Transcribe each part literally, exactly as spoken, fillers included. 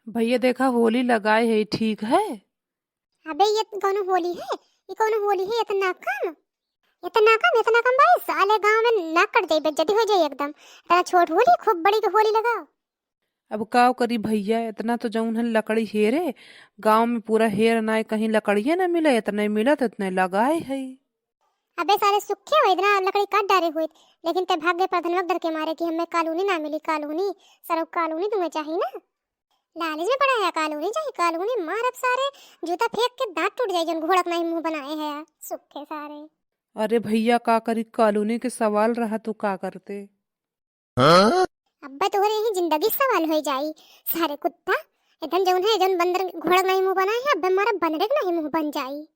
भइया देखा, होली लगाए है, ठीक है? अबे ये कौनो होली है? ये कौनो होली है? इतना कम, इतना कम, इतना कम भाई, साले गाँव में नाक कट जाई, बेइज्जती हो जाई एकदम। इतना छोट होली, खूब बड़ी के होली लगाओ। अब का करी भइया, इतना तो जौन है लकड़ी हेरे, गाँव में पूरा हेर नाई, कहीं लकड़िए ना मिले, इतने मिलत इतने लगाए है। अबे साले सुखे हो, इतना लकड़ी काट डारे हुए, लेकिन ते भाग गए प्रधनवा के डर के मारे कि हमें कॉलोनी ना मिली, कॉलोनी, सरऊ कॉलोनी तुम्हें चाहिए ना। लालच में पड़ा है, कॉलोनी चाहिए, कॉलोनी मारब सारे, जूता फेंक के दांत टूट जाए, जौन घोड़क नहीं मुंह बनाए है यार, सुखे सारे। अरे भइया का करी, कॉलोनी के सवाल रहा तो का करते। हाँ? अब्बे तोहरे यही जिंदगी सवाल हो जाई, सारे कुत्ता, एकदम जौन है, जौन बंदर घोड़क नहीं मुंह बनाए है, अब्बे मारा बंदरे के नहीं मुंह बन जाई।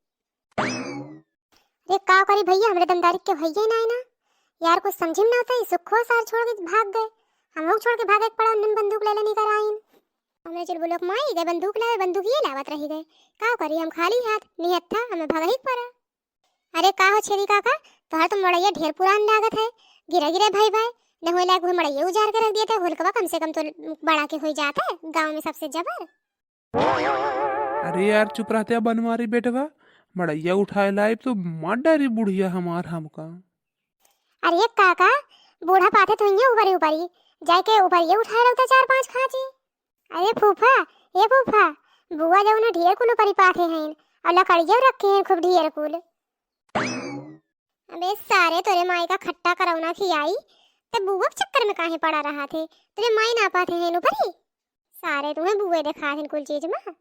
अरे का करी भइया, हमरे दमदारी के भइया ही ना है ना यार, कुछ समझी में ना होता है। सुखो सार छोड़ के भाग गए, हम लोग छोड़ के भागे के पड़ा, उन्हें बंदूक ले लेनी कर आइन। हमरे चुलबुलो के माई गए बंदूक लावे, बंदूक ये लावत रही गए। का करी, हम खाली हाथ निहत्था, हमें भाग ही के पड़ा। अरे का हो छेदी काका, तोहर तो मड़ैया ढेर पुरान लागत है, गिरे गिरे भाई भाई, न होए लायक हुए मड़ैया उजाड़ के रख दिए थे, होलकवा कम से कम तो बड़ा के हो जात है, गाँव में सबसे जबर। अरे यार, चुप रहते बनवारी बेटवा, मड़ैया उठाए लाइब तो मार डारी बुढ़िया हमार हमका। अरे काका, बूढ़ा पाथे तो इहाँ ऊपरी ऊपरी, जाके ऊपरिये उठाए लगता चार पांच खांची। अरे फूफा, ए फूफा, बुआ जौन है ढेर कुल ऊपरी पाथे हैं, और लकड़िया रखे हैं खूब ढेर कुल। अबे सारे तोरे माई का खट्टा करौना खियाई, ते बुआ के चक्कर में काहे पड़ा रहा थे, तोरे माई ना पाथे हैं ऊपरी। सारे तुम्हें बुए देखा हैं कुल चीज में।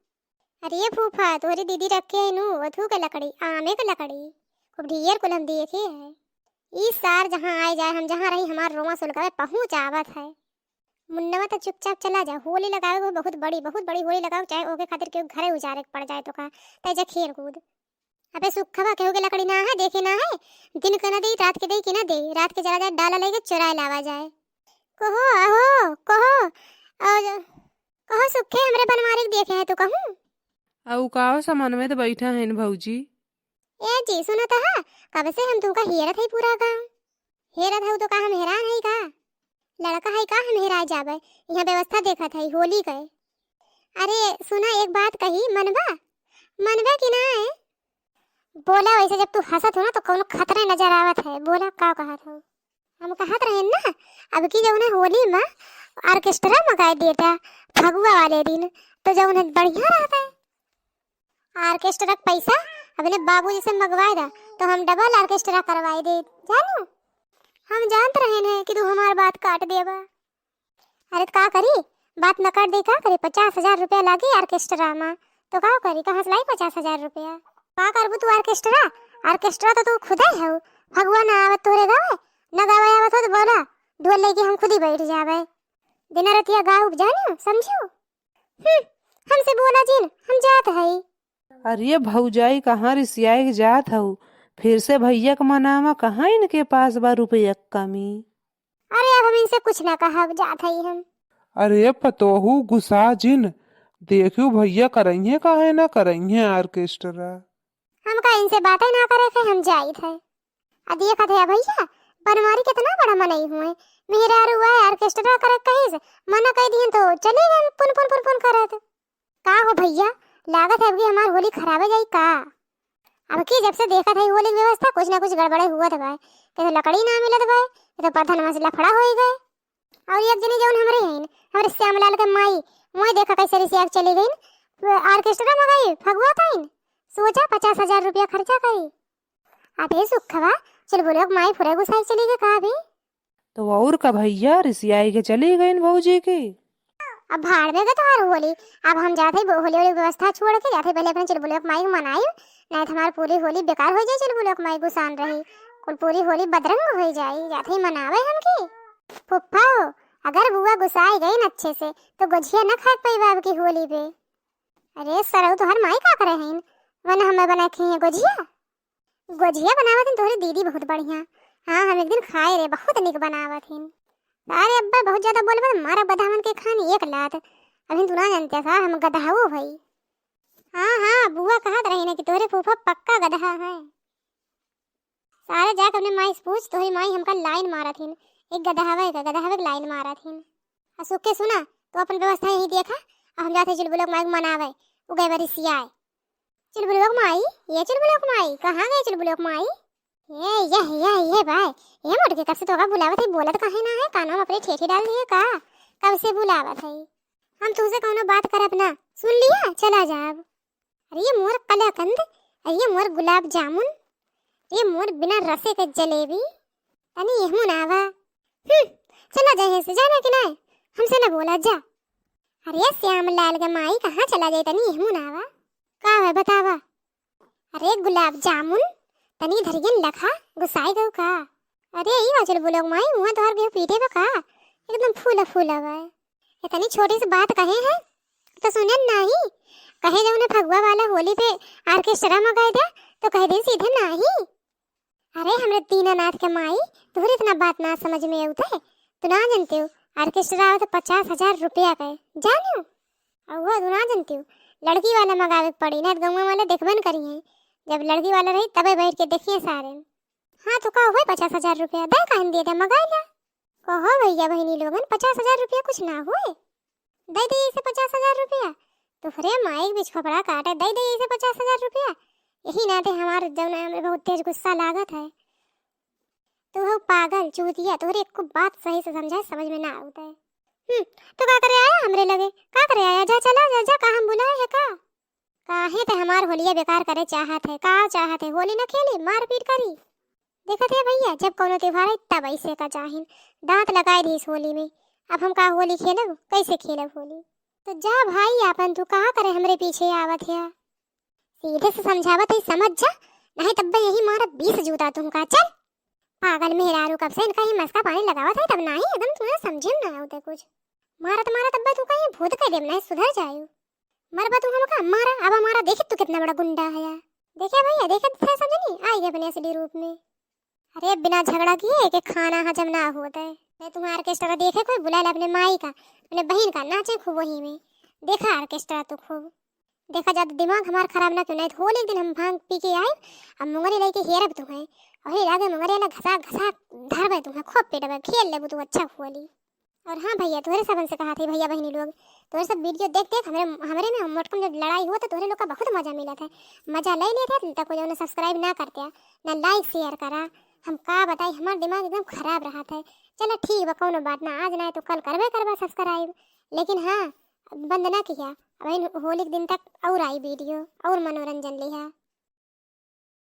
अरे फूफा, तोहरी दीदी रखे है नू, अथू के लकड़ी, आमे के लकड़ी, खूब ढेर कुल हम देखे है। ई सार जहाँ आए जाए, हम जहाँ रही, हमार रोमा सुलगावे पहुँच आवत है। मुन्नवा तो चुपचाप चला जा, होली लगावे को बहुत बड़ी, बहुत बड़ी होली लगाओ, चाहे ओके खातिर केहू घरे उजारे के पड़ जाए तो का, तै जा खेल कूद। अबे सुखवा, केहू के लकड़ी ना है, देखे ना है, दिन के ना दे, रात के दे कि ना दे, रात के चला जाए, डाला लेके चुराए लावा जाए। कहो, अहो, कहो, और कहो सुखे, हमरे बनवारी के देखे है तो कहूँ। अउ का समनवे तो बैठा है न भौजी। ए जी, सुनो तो हा, कब से हम तुमका हेरत है पूरा गाँव। हेरत है तो का हम हैरान है का? लड़का है का हम हेराए जाबे? यहाँ व्यवस्था देखत है होली के। अरे सुना, एक बात कही, मनबा? मनबा कि ना है? बोला, वैसे जब तू हंसत हो ना तो कौनो खतरे नजर आवत है। बोला, का कहत हो? हम कहत रहे ना, अब की जौन है होली में ऑर्केस्ट्रा मंगाए देता फगुआ वाले दिन, तो जौन है बढ़िया रहता है। ऑर्केस्ट्रा के पैसा अपने बाबूजी से मंगवाए दा, तो हम डबल ऑर्केस्ट्रा करवाए दे। जानू, हम जानत रहे हैं कि तू हमार बात काट देबा। अरे त का करी, बात न काट दे, का करी? पचास हजार रुपया लागी ऑर्केस्ट्रा में, तो का करी, कहाँ से लाई पचास हजार रुपया? का करबू तू ऑर्केस्ट्रा? ऑर्केस्ट्रा तो तू खुदे है, फगुआ ना आवत तोरे गावे, न गावे आवत हो तो बोला, ढोल लेके हम खुद ही बैठ जावे, दिन रतिया गाउब, जानियो, समझियो। हम्म, हमसे बोला जिन, हम जात हई। अरे भौजाई, कहाँ रिसियाए के जात हऊ? फिर से भैया के मनावा, कहाँ इनके पास बा रुपया के कमी? अरे अब हम इनसे कुछ ना कहब, जात हई हम। अरे पतोहू, गुस्सा जिन, देखियो भैया करइहे काहे ना करइहे ऑर्केस्ट्रा। हमका इनसे बातें ना करे के, हम जाइत है। आ देखत है भैया, बनवारी कितना बड़ा मनई हुए, मेहरारू आए ऑर्केस्ट्रा करे कहिस, मना कई दिहन तो चले गए पुन पुन पुन पुन करत। का हो भैया, लागत है अबकी हमार होली खराबे जाई का? अबकी जब से देखत है होली के व्यवस्था कुछ ना कुछ गड़बड़े हुआ बा, कहीं लकड़ी ना मिलत बा, कहीं प्रधान में से लफड़ा होई गए। और एक जनी जौन हमरे हईन, हमरे श्यामलाल के माई, मोए देखा कैसे रिसिया के चली गईन, ऑर्केस्ट्रा में गई फगुआ ताईन, सोचा पचास हजार रुपया खर्चा करी। अबे सुखवा, चुलबुलवा के माई फुरे गुसाई चली गई का अभी? तो और का भैया, रिसियाई के चली गईन भौजी की। अब भाड़ में गए तोहार होली। अब हम जात हई होली वाली व्यवस्था छोड़ के जात हई पहले अपने चुलबुलवा के माई के मनाई, नहीं तो हमार पूरी होली बेकार हो जाई। चुलबुलवा के माई गुसान रही, कुल पूरी होली बदरंग हो जाई। जात हई मनावे हमकी। फुफ्फा हो, अगर बुआ गुसाई गईन अच्छे से तो गोझिया न खाए पाई बाब की होली पे। अरे सरऊ, तोहार माई का करे हईन, वरना हमें बना के खइहे गोझिया। गोझिया बनावत हिन तोहरी दीदी बहुत बढ़िया। हाँ, हम एक दिन खाए रहे, बहुत निक बनावत हिन। अरे अब्बा, बहुत ज्यादा बोलबे तो मारा गदहावन के खानी एक लात। अभी तू ना जानते सा, हम गदहाऊ हई। हाँ हाँ, बुआ कहत रही ना कि तोहरे फूफा पक्का गदहा है। सारे जाके अपने माई से पूछ, तोहरी माई हमका लाइन मारत हिन, एक गदहावे का, गदहावे के लाइन मारत हिन। आ सुखे सुना, तू अपन व्यवस्था यहीं देखा, अब हम जात है चुलबुलो के माई के मनावे, उ गए बा रिसियाए। चुलबुलो के माई, ये चुलबुलो के माई, कहाँ गए चुलबुलो के माई? ये, ये, ये, ये भाई, ये मोटकी, कब से तोका बुलावत है, बोलत काहे ना है, कानवा में अपने ठेठी डाल दिए का? कब से बुलावत है? हम तुमसे कौनो बात करब ना, सुन लिया, चला जाब। अरे ये मोर कलाकंद, अरे ये मोर गुलाब जामुन, ये मोर बिना रसे के जलेबी, तनी एहमू ना आवा। हम्म, चला जाए से, जाना कि नहीं, हमसे ना बोला जा। अरे श्याम लाल के माई, कहाँ चला जाए, तनी एहमू ना आवा। का है बतावा? अरे गुलाब जामुन, तनी धरियन लखा, गुसाई गऊ का? अरे ई वाचल बोलो माई, मुँह तोहर केहू पीटे बा का? एकदम फूला फूला बा। इतनी छोटी सी बात कहे है तो सुने नाही। कहे जब उन्हें फगुआ वाला होली पे ऑर्केस्ट्रा मंगाई दे तो कह दे सीधे नाही। अरे हमरे दीनानाथ के माई, तोहरे इतना बात ना समझ में आवत है। तू ना जानते हो, ऑर्केस्ट्रा आवत पचास हजार रुपया का है, जानियो। और वो तू ना जानते हो, लड़की वाला मंगावे के पड़ी, ना तो गौवा वाले देखबे न करी हैं। जब लड़की वाला रही तबे बैठ के देखिए सारे। हाँ तो का हुए, पचास हजार रुपया दे, कहन दे दे, मंगाई ला। कहो भैया बहिनी लोगन, पचास हजार रुपया कुछ ना हुए, दे दे इसे पचास हजार रुपया। तोहरे माई के बिछोपड़ा काटे, दे दे इसे पचास हजार रुपया। यही नाते हमारे जौन है, हमरे बहुत तेज गुस्सा लागत है। तू हो पागल चूतिया, तोहरे एको बात सही से समझाए, समझ में ना आवत है। हम्म, तो का करे आया हमरे लगे? का करे आया? जा चला जा, जा, का हम बुलाए है का? काहे ते हमार होलिया बेकार करे चाहत है? का चाहत है? होली न खेली, मारपीट करी? देखत है भैया, जब कौनो त्योहार है तब ऐसे का चाहिन, दांत लगाए दीस होली में। अब हम का होली खेलब? कैसे खेलब होली? तो जा भाई आपन, तू का करे हमरे पीछे आवत है? सीधे से समझावत है, समझ जा, नहीं तब यही मारा बीस जूता तुमका। चल पागल मेहरारू, कब से इनका ही मस्का पानी लगावत है, तब नाही एकदम तुम्हें समझे में ना आवत है कुछ। मारत मारत अब्बा तू कहीं भूत कह देब, नहीं सुधर जायू। मरबा तू हमका, मारा, अब मारा, देखे तू कितना बड़ा गुंडा है यार। देखे भैया, देखे थे सब जनी, आई गए अपने असली रूप में। अरे बिना झगड़ा किए के खाना हजम ना होत है। मैं तुम्हारा ऑर्केस्ट्रा देखे कोई बुला ले अपने माई का, अपने बहन का, नाचे खूब वही में। देखा ऑर्केस्ट्रा तो खूब। देखा जात दिमाग हमार खराब ना क्यों, नहीं तो होली के दिन हम भांग पी के आए, अब मुंगरी लेके हेरब तुम्हें। वही लागे मुंगरी ला घसा घसा धरबे तुम्हें, खूब पीटबे, खेल लेबू तू अच्छा होली। और हाँ भैया, तोहरे सबन से कहा थे भैया बहिनी लोग, तोहरे सब वीडियो देख देख हमरे, हमरे में मोटकम जब लड़ाई हुआ तो तोहरे लोग का बहुत मजा मिला था, मजा ले लेते हैं, तब कोई जौन सब्सक्राइब ना करते हैं, ना लाइक शेयर करा। हम का बताई, हमार दिमाग एकदम खराब रहा था। चलो ठीक बा, कौनो बात ना, आज ना तो कल करबे करबा सब्सक्राइब, लेकिन हाँ, बंद ना किया। अब इन होली के दिन तक और आई वीडियो, और मनोरंजन लिहा।